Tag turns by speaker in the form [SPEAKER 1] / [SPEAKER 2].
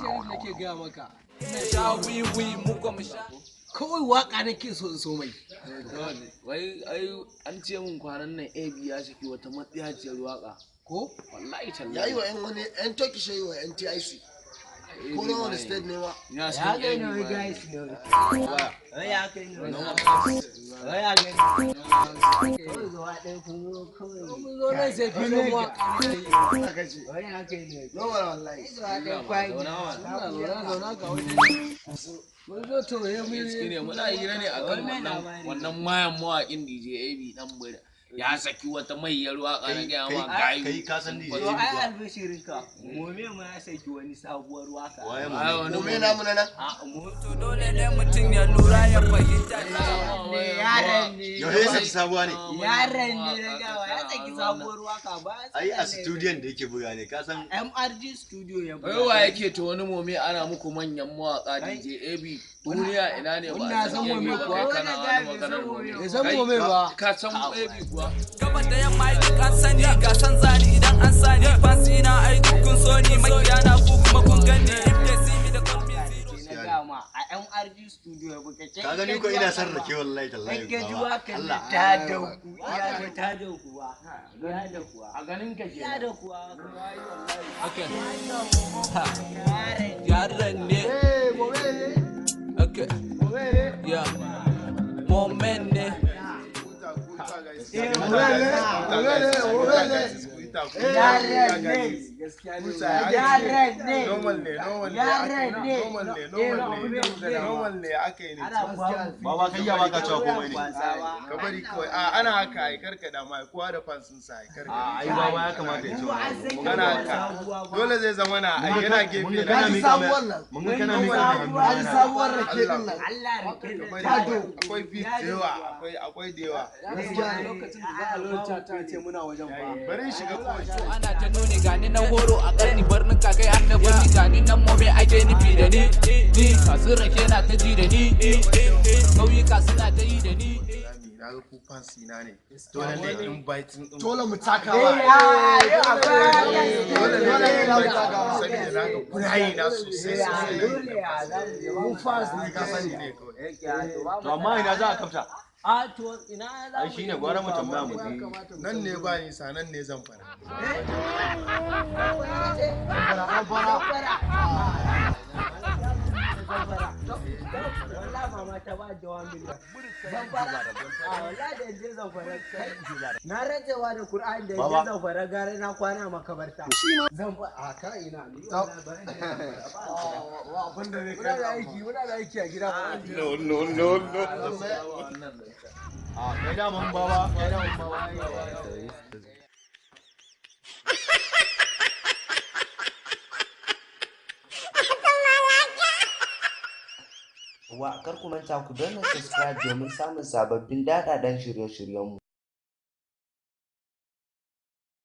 [SPEAKER 1] Sharif, nake gaya maka.
[SPEAKER 2] Sha wiwi mu ko mu sha.
[SPEAKER 1] Kawai waka nake so in so mai.
[SPEAKER 3] Wai ai an ce mun kwanan nan AB ya saki wata matsiyaciyar waka.
[SPEAKER 1] Ko?
[SPEAKER 3] Wallahi tallahi.
[SPEAKER 4] Ya yi wa 'yan wani 'yan Turkish, ya yi wa 'yan TIC ko na wani state ne ma.
[SPEAKER 3] Ya
[SPEAKER 5] Ya
[SPEAKER 3] san
[SPEAKER 5] kai
[SPEAKER 3] AB
[SPEAKER 5] ne wai
[SPEAKER 3] ma.
[SPEAKER 5] Guys ne wai. Ya kai ne wai. Ya kai. Kawai gaba ɗaya kun zo kawai.
[SPEAKER 1] Mun zo nan sai filin waka ne.
[SPEAKER 4] Aka ce
[SPEAKER 5] Wai ya kai ne.
[SPEAKER 4] normal wallahi.
[SPEAKER 5] Gaba ɗaya kwai.
[SPEAKER 3] Zauna.
[SPEAKER 1] Muna zauna zauna ga wani. Mun zo to ya mun
[SPEAKER 3] Gaske ne, muna hira ne akan wannan mayan mawaƙin DJ AB dan bura. Ya saki wata mayyar waka, na gaya ma gayu.
[SPEAKER 6] Kai, ka san DJ
[SPEAKER 5] To
[SPEAKER 6] AB
[SPEAKER 5] ai
[SPEAKER 6] kuwa?
[SPEAKER 5] albishirinka. Mome ma ya saki wani sabuwar waka.
[SPEAKER 6] Waye mu?
[SPEAKER 3] Ai, wani
[SPEAKER 4] Mu me namu na nan.
[SPEAKER 5] A mu
[SPEAKER 2] To dole ne mutum ya lura ya fahimta.
[SPEAKER 5] ne yaran ne.
[SPEAKER 6] Yau ya saki sabuwa ne?
[SPEAKER 5] Yaran ne na gawa ya saki sabuwar waka ba.
[SPEAKER 6] Ai a studiyon da yake buga ne, ka san.
[SPEAKER 5] MRG studio ya
[SPEAKER 3] Wai wa yake ta wani mome ana muku manyan mawaka DJ AB duniya, ina ne ba
[SPEAKER 1] Wannan
[SPEAKER 3] a
[SPEAKER 1] san
[SPEAKER 3] san AB
[SPEAKER 1] mome
[SPEAKER 3] ba?
[SPEAKER 1] kuwa?
[SPEAKER 3] Kai kana wani maganar mome.
[SPEAKER 1] Bai san
[SPEAKER 3] Kai,
[SPEAKER 1] mome ba.
[SPEAKER 3] Ka san AB kuwa?
[SPEAKER 2] Gaban da yamma ai duk an sani, ga san zani idan an sani fansi na ai duk kun so ni, makiya na ku kuma kun gani, if they see me they call me zero.
[SPEAKER 5] Na gama a MRG studio ya buga.
[SPEAKER 6] Ka gani ko, ina son rake wallahi tallahi.
[SPEAKER 5] Kai ji
[SPEAKER 6] Baba.
[SPEAKER 5] wakan
[SPEAKER 6] Allah.
[SPEAKER 5] ta dauku, iya ta dauku ba. Ya dauku.
[SPEAKER 3] A ganin ka
[SPEAKER 5] Ya
[SPEAKER 3] kenan.
[SPEAKER 5] dauku.
[SPEAKER 2] Okay. Ha. Yaran ne. Okay. Yeah. Moment ne.
[SPEAKER 5] Yaran ne. Yaran ne.
[SPEAKER 7] Normal ne, normal ne.
[SPEAKER 5] Yaran ne.
[SPEAKER 7] Normal ne, normal ne, normal ne aka yi ne.
[SPEAKER 5] Ana ba
[SPEAKER 6] Baba, kai ya baka cewa komai ne?
[SPEAKER 7] Ka bari kawai. A ana haka ai, karkada ma kowa da fans ɗin sa ai, karkada.
[SPEAKER 6] Ai baba ya kamata ya ce wani.
[SPEAKER 7] Ana haka. Dole zai zama na ai yana
[SPEAKER 6] Mun
[SPEAKER 7] gefe
[SPEAKER 6] ga
[SPEAKER 7] na.
[SPEAKER 6] kana
[SPEAKER 4] Ji
[SPEAKER 6] miƙa
[SPEAKER 4] sabuwar
[SPEAKER 6] mai
[SPEAKER 4] nan.
[SPEAKER 6] Mun ga kana miƙa mai hannu.
[SPEAKER 4] Ji sabuwar rake din nan.
[SPEAKER 5] Allah rike
[SPEAKER 7] Ka
[SPEAKER 5] da
[SPEAKER 7] bari
[SPEAKER 5] ta
[SPEAKER 7] kawai. Akwai beat da yawa, akwai da yawa.
[SPEAKER 1] Gaskiya lokacin da za a lura ta ce muna wajen ba.
[SPEAKER 7] Bari in shiga kawai.
[SPEAKER 2] Ana ta nuni gani nan horo a karni birnin kakai har na birni gani nan mome ake nufi da ni, ni masu rake na ta ji da ni, kauyuka suna ta yi da ni.
[SPEAKER 7] Na ga ku fans ina ne. Dole ne inviting din.
[SPEAKER 4] Dole mu takawa.
[SPEAKER 7] Dole ne
[SPEAKER 4] Dole ne mu
[SPEAKER 7] inviting
[SPEAKER 4] takawa.
[SPEAKER 7] saboda na ga kuna yi na sosai sosai.
[SPEAKER 5] Dole ya za mu je.
[SPEAKER 4] Mu fans ne,
[SPEAKER 7] Ka sani ne kawai.
[SPEAKER 6] To amma ina za a kafta?
[SPEAKER 5] A to ina za
[SPEAKER 6] Ai shine gwara mu tambaya mu ji.
[SPEAKER 7] Nan ne ba nisa, nan ne zan fara.
[SPEAKER 5] Wallahi mama ta ba da 1 million. Zamfara. A wallahi da je Zamfara. Na rantsewa da Qur'ani da je Zamfara gara na kwana makabarta. Zamfara a ka ina ni wallahi ba ni Zamfara ba.
[SPEAKER 1] Muna da aiki, muna da aiki a gida ba.
[SPEAKER 7] No, no, no, no.
[SPEAKER 6] A kai da mun baba, kai da mun baba.
[SPEAKER 8] Wa kar ku manta ku danna subscribe domin samun sababbin daɗaɗɗen shirye-shiryenmu.